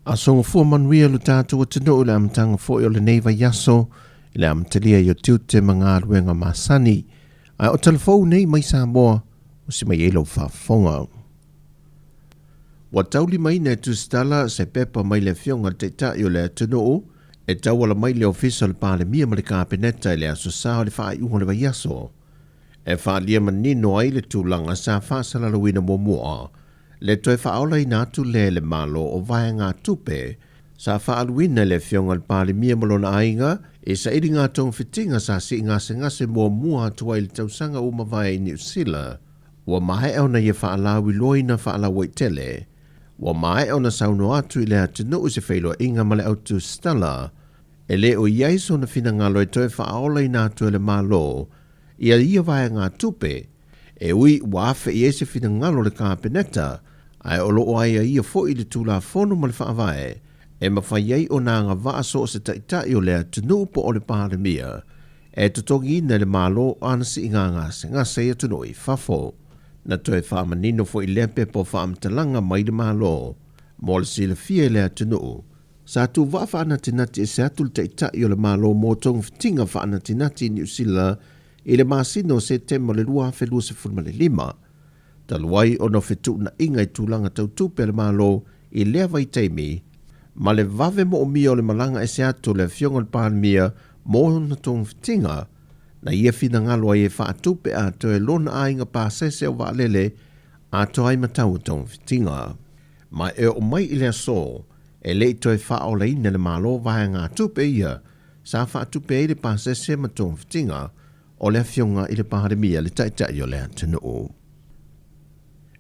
Aso gafua manuia lo tatou atunuu i le amataga foi o lenei vaiaso i le amatalia i o tiute ma galuega masani. Ae o tala fou nei mai Samoa o si mai ai lau faafofoga. Ua taulimaina e Tusitala se pepa mai le afioga i le Taitai o le atunuu e tauala mai le Ofisa o le Palemia ma le Kapeneta i le Aso Sa o le faaiuga o le vaiaso. E faaalia manino ai le tulaga sa faasalalauina muamua le toe faaolaina atu lea e le Malo o vaegatupe sa faaaluina e le afioga i le Palemia ma lona aiga i sailiga togafitiga sa sii gasegase muamua atu ai i le tausaga ua mavae i Niu Sila. Ua maea ona ia faalauiloaina faalauaitele. Ua maea ona saunoa atu i le atunuu i se feiloaiga ma le au tusitala e le o i ai sona finagalo e toe faaolaina atu e le Malo ia ia vaegatupe e ui ua afe i ai se finagalo o le Kapeneta, ae o loo aiaia foi le Tulafono ma le Faavae e mafai ai ona agavaa so o se taitai o le atunuu po o le Palemia e totogiina e le Malo ana siiga gasegase i atunuu i fafo. Na toe faamanino foi lea pepa o faamatalaga mai le Malo mo le silafia e le atunuu sa tuuvaa faanatinati ese atu le Taitai o le Malo mo togafitiga faanatinati i Niu Sila i le masina o Setema o le 2025, talu ai ona o fetuunaiga i tulaga tau tupe a le Malo i lea vaitaimi ma le vave moomia o le malaga ese atu o le afioga i le Palemia mo ona togafitiga, na ia finagalo ai e faatupe atoa e lona aiga pasese o vaalele atoa ai ma tau o togafitiga. Ma e oo mai i le aso, e le i toe faaolaina e le Malo vaegatupe ia sa faatupe ai le pasese ma togafitiga o le afioga i le Palemia le Taitai o le atunuu.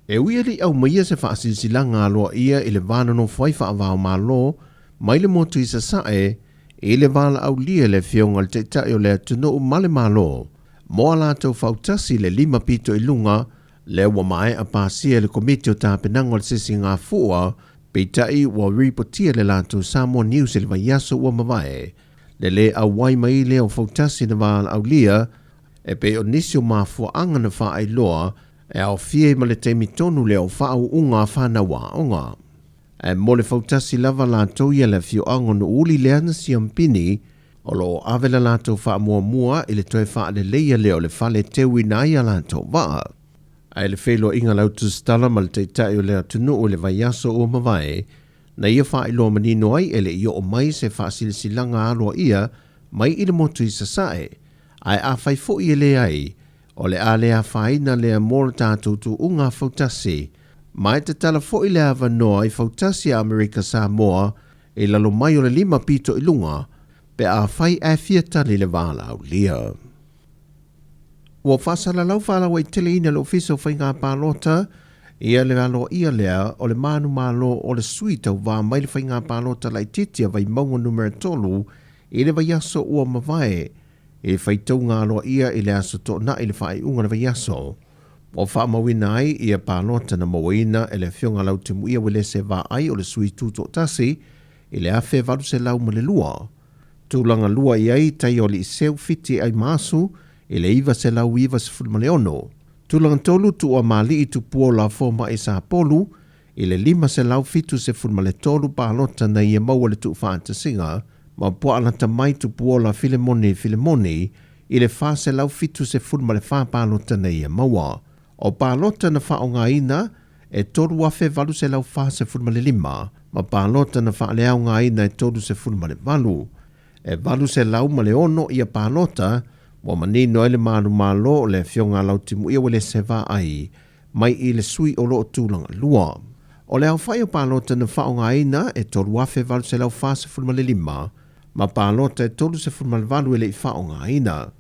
E ui e le i aumaia se faasilasilaga aloaia i le va nonofo ai faava-o-Malo mai le motu i Sasae i le valaaulia e le afioga i le Taitai o le atunuu ma le Malo mo a latou fautasi le lima pito i luga lea ua maea pasia e le Komiti o Tapenaga o le Sisigafua, peitai ua ripotia e le latou Samoa News i le vaiaso ua mavae le lē auai mai lea o fautasi na valaaulia e pei o nisi o mafuaaga na faailoa e aofia ai ma le taimi tonu lea o faauuga a fanau aoga. Ae mo le fautasi lava latou ia le afioaga o Nuuuli lea na siampini o lo o ave le latou faamuamua i le toe faaleleia lea o le fale e teuina ai a latou vaa. Ae le feiloaiga a le au tusitala ma le Taitai o le atunuu i le vaiaso ua mavae, na ia faailoa manino ai e le i oo mai se faasilasilaga aloaia mai i le motu i Sasae, ae afai foi e leai, o le a le afaina lea mo le tatou tuuga fautasi. Ma e tatala foi le avanoa i fautasi a Amerika Samoa i lalo mai o le lima pito i luga pe afai ae fia tali le valaaulia. Ua faasalalau faalauaiteleina e le Ofisa o Faiga Palota ia le aloaia lea o le manumalo o le sui tauva mai le Faiga Palota Laitiiti a Vaimauga Numera 3 i le vaiaso ua mavae i le faitauga aloaia i le Aso Toonai i le faaiuga o le vaiaso. Ua faamauina ai ia palota na mauaina e le Afioga Lautimuia Uelese Vaai o le sui tutoatasi i le 1802. Tulaga lua i ai Taioli Seu Fiti Aimaasu i le 996. Tulaga tolu Tuuamali'i Tupuola Foma'i Sapolu i le 573 palota na ia maua le tuufaatasiga ma Puaalata mai Tupuola Filemoni Filemoni i le 474 palota na ia maua. O palota na faaaogaina e 3,845 ma palota na faaleaogaina e 38. E 806 ia palota ua manino ai le manumalo o le afioga a Lautimuia Uelese Vaai mai i le sui o loo tulaga lua. O le aofai o palota na faaaogaina e 3,845 ma palota e 38 e le i faaaogaina.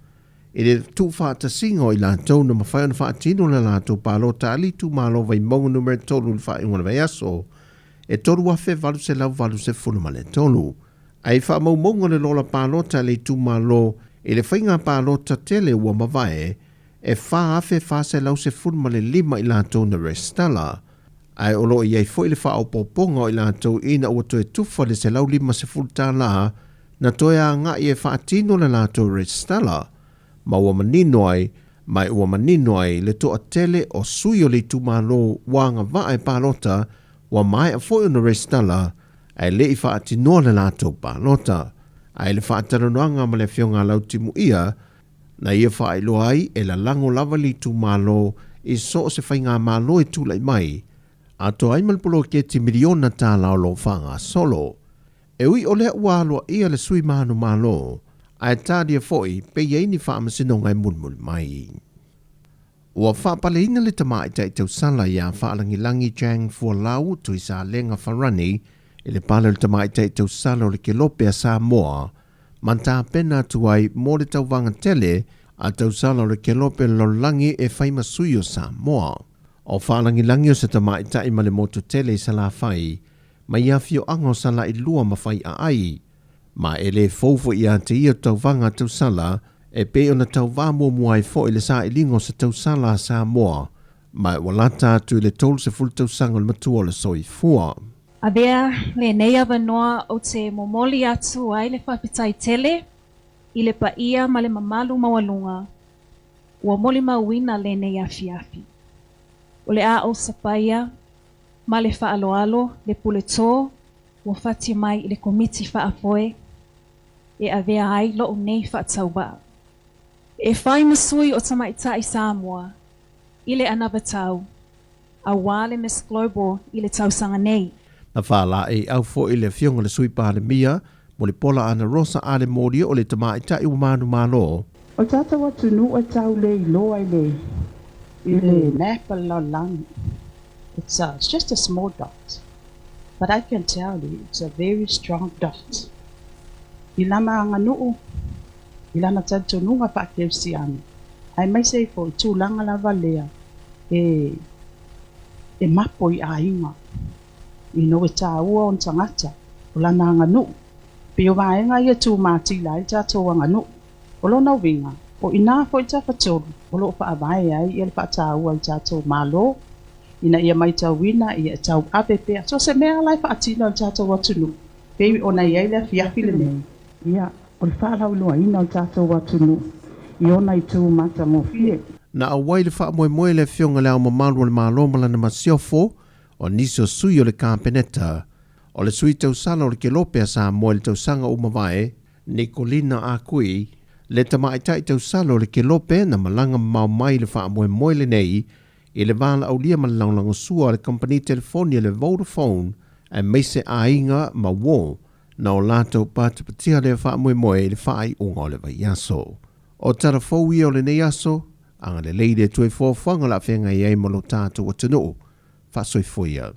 I le tuufaatasiga o i latou na mafai ona faatino le latou palota a le itumalo Vaimauga Numera 3 i le faaiuga o le vaiaso, e 3,883. Ae i faamaumauga o le lola palota a le itumalo i le faiga palota tele ua mavae, e 4,415 i latou na resitala, ae o lo o i ai foi le faaopoopoga o i latou ina ua toe tufa le $150 na toe agai e faatino le latou resitala, ma ua manino ai ma ua manino ai le toatele o sui o le itumalo ua agavaa e palota ua maea foi ona resitala. Ae le i faatinoa le latou palota. Ae i le faatalanoaga ma le Afioga a Lautimuia, na ia faailoa ai e lalago lava le itumalo i so o se faigamalo e tulai mai, atoa ai ma le poloketi miliona tala o lo o faagasolo. E ui o lea ua aloaia le sui manumalo, ae talia foi pe i ai ni faamasinoga e mulimuli mai. Ua faapaleina le tamaitai tausala ia Faalagilagi Chang Fualau Tuisalega Farani i le pale o le tamaitai tausala o le Kelope a Samoa ma tapena atu ai mo le tauvaga tele a tausala o le Kelope o le Lalolagi e fai ma sui o Samoa. O Faalagilagi o se tamaitai ma le motu tele i Salafai mai afioaga o Salailua ma Faiaai, ma e lē fou foi ia te ia tauvaga tausala e pei ona tauvā muamua ai foi le sailiga o se tausala a Samoa, ma ua lata atu i le 30 tausaga o le matua o le soifua. Avea lenei avanoa ou te momoli atu ai le faafetai tele i le paia ma le mamalu maualuga ua molimauina lenei afiafi. O le a ou sapaia ma le faaaloalo le puletō ua fati mai i le Komiti Faafoe e avea ai lo'u nei faatauvaa. E fai ma sui o tamaitai Samoa i le anavatau auā le Miss Global i le tausaga nei. Na faalaeiau foi le Afioga i le Sui Palemia, Mulipola Anarosa Ale Molia o le tamaitai ua manumalo. O le tatou atunuu e tau le iloa i le i le map o le lalolagi. It's a, it's just a small dot. But I can tell you it's a very strong dot. I lana aganuu, i lana talitonuga faakerisiano, aemaise ai foi tulaga lava lea e e mapo i aiga, ina ua taua ona tagata o lana aganuu. Pei o vaega ia e tumatila ai le tatou aganuu. O lona uiga, o i ina foi le tafatolu o lo o faavae ai le faataua e le tatou Malo ina ia matauina e tauave pea so o se mea la e faatino e le tatou atunuu pei ona i ai le afiafi lenei. Ia, o le faalauiloaina o le tatou atunuu i ona itu matagofie. Na auai le faamoemoe le Afioga i Le Ao Mamalu o le Malo ma lana Masiofo, o nisi o sui o le Kapeneta, o le sui tausala o le Kelope a Samoa i le tausaga ua mavae, Nikolina Akui, le tamaitai tausala o le Kelope na malaga mamao mai i le faamoemoe lenei i le valaaulia ma le lagolagosua a le kamupani telefoni a le Vodafone aemaise aiga ma uō na o latou patipatia lea faamoemoe i le faaiuga o le vaiaso. O tala fou ia o lenei aso, agalelei le Atua i fuafuaga o le a feagai ai ma lo tatou atunuu. Faasoifua ia.